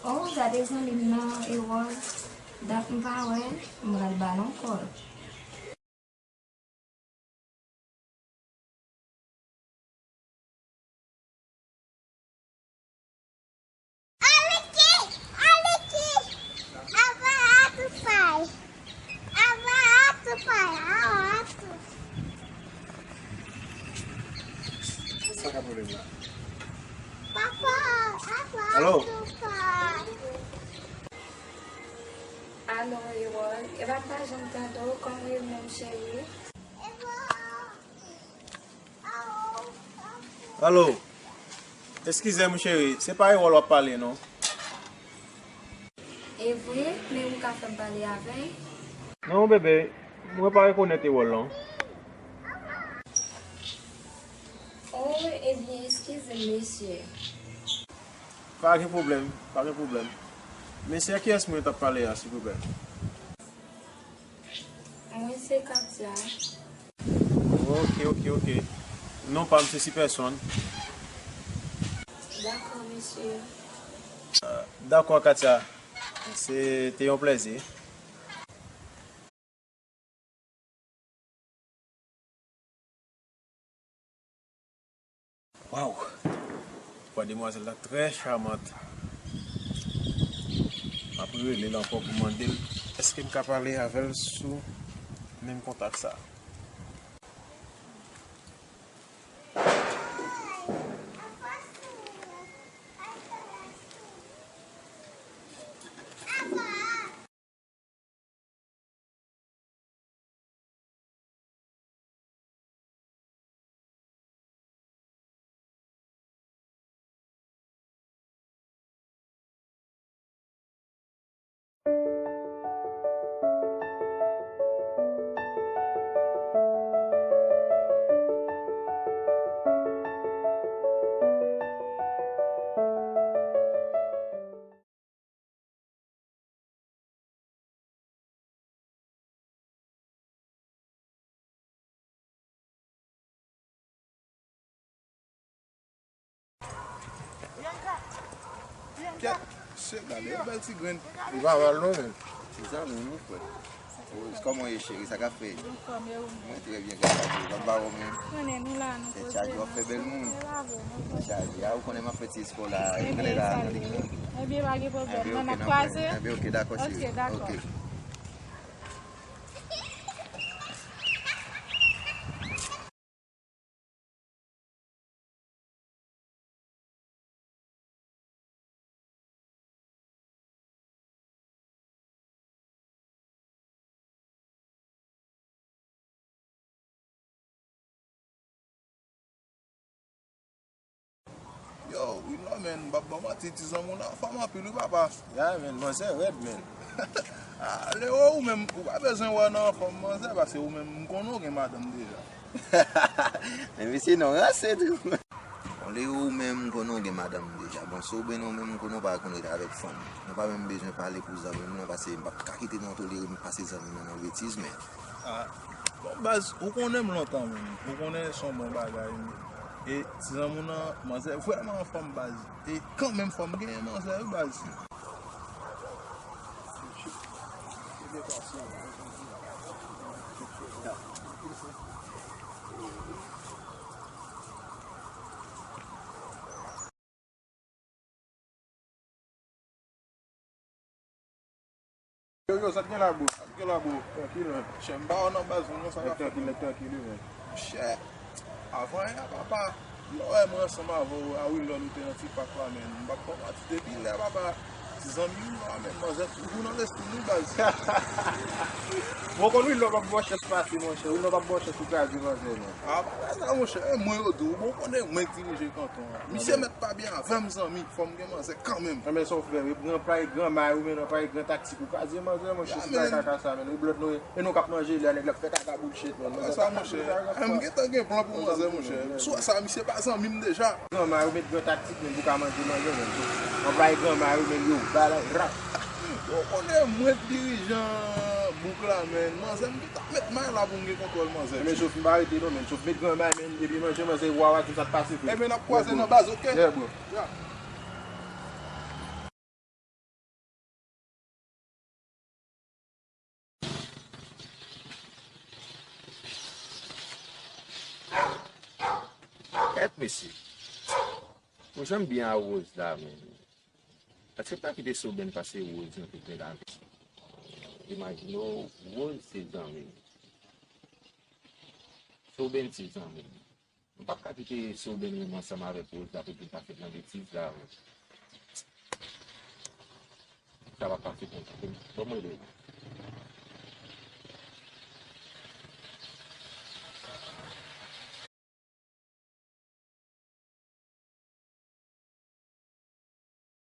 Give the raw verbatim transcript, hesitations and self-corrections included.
Oh, gade zanmi m nan, Ewòl. Dat m pa wè l, m pral ba l yon kòl. Sa ka pwoblèm la? Alo? Alo, Ewòl, e pa m pa janm tande w, kòman w ye menm, cheri? Alo? Eskize m, cheri, se pa Ewòl w ap pale, non. E vre, men ou ka fè m pale avè l? Non, bebe, mwen pa rekonèt Ewòl, non. Oh, ebyen, eskize m, mesye. Pa gen pwoblèm, pa gen pwoblèm. Mesye, a kiyès mwen t ap pale a, silvouplè? Mwen se Katia. Ok, ok, ok. Non pa m se Sipèsonn. Dakò, mesye. Dakò, Katia. Se te yon plèzi. Waw! Vwa demwazèl la trè chamant. M ap rele l ankò pou mande l èske m ka pale avè l sou menm kontak sa. Kèt, se gade, yon bèl ti grenn. Li pa mal non, men. Ti zanmi m wi, frè. Kòman w ye, cheri? Sa k ap fèt? Anfòm, e ou menm? Mwen trè byen, gras a Dye. Kòman w ye menm? Konnen nou la, nou poze. Tèt chaje, w ap fè bèl moun. Se la, bon, nou poze. Tèt chaje. A, ou konnen m ap fè ti espò la, e, ebyen, pa gen pwoblèm. Ebyen, ok, n ap kwaze. Ebyen, ok, dakò, cheri. Ok, dakò. Ok. Yo, wi non, men, m p ap ba w manti, ti zanmi w nan anfòm anpil, wi, papa. Ya, men, manzè rèd, men. A, Leo, ou menm, ou pa bezwen wè nan anfòm manzè, paske ou menm, m konnen w gen madanm deja. Men misye non ranse tou. Bon, Leo, ou menm, m konnen w gen madanm deja. Bon, Soben, ou menm, m konnen w pa konn rete avèk fanm. Nou pa menm bezwen pale pou zanmi m nan, paske m p ap ka kite nou tolere m pase zanmi m nan nan betiz, men. A, bon, baz, ou konnen m lontan, menm. Ou konnen se yon bon bagay, men. E ti zanmi w nan, manzè vrèman anfòm, baz. E kanmenm, fò m genyen manzè, wi, baz. Yo, yo, sa k gen la, bro? Sa k gen la, bro? Trankil, men. Chè, m pa wè w nan baz, non, sa k ap fèt? Nèg trankil, nèg trankil, wi, men. Chè, avan yè, papa, lè w wè mwen ansanm avè w, a Willon, nou te nan ti pak la, men. M p ap ba w manti, depi lè, papa, ti zanmi w la, men, manzè toujou nan lespri nou, baz. Bon, konn Willon p ap ba w chans pase, monchè. Willon p ap ba w chans pou kraze manzè, non. A, pa sa, monchè. E mwen yo di w, bon, konnen mwen k dirije kanton an. Misye mèt pa byen avè m, zanmi. Fò m gen manzè kanmenm. Anben, sa w fè, wi, pran pay gran may ou, men nan pay gran taktik ou kraze manzè, monchè, se bagay kaka sa, men, wi, blòd nou ye. E nou k ap manje lè a, nèg la ap fè kaka bullshit, men. Sa, monchè, m gentan gen plan pou manzè, monchè. Sou sa, misye pa zanmi m deja. Gran may ou met gran taktik, men, pou ka manje manzè, men. Anplwaye gran may ou, men, yo, bagay rap. Bon, konnen mwen k dirijan. Bouk la, men, manzè, m gentan met may la pou m gen kontwòl manzè. Men, Chof, m pa rete non, men, Chof, met gran may, men, epi manje, manzè, wawa, tout sa k pase, frè. Ebyen, n ap kwaze nan baz, oke? Yeah, bro. Yeah. Kèt, mesye. Ou janm byen a Rose la, men. Èske m ta kite Soben pase Rose nan tout men lavi? Imajine w, Rose se zanmi m. Soben se zanmi m. M p ap ka kite Soben menm ansanm avèk Rose la pou vin pase nan betiz la. Sa va pase konsa. Ban mwen rele.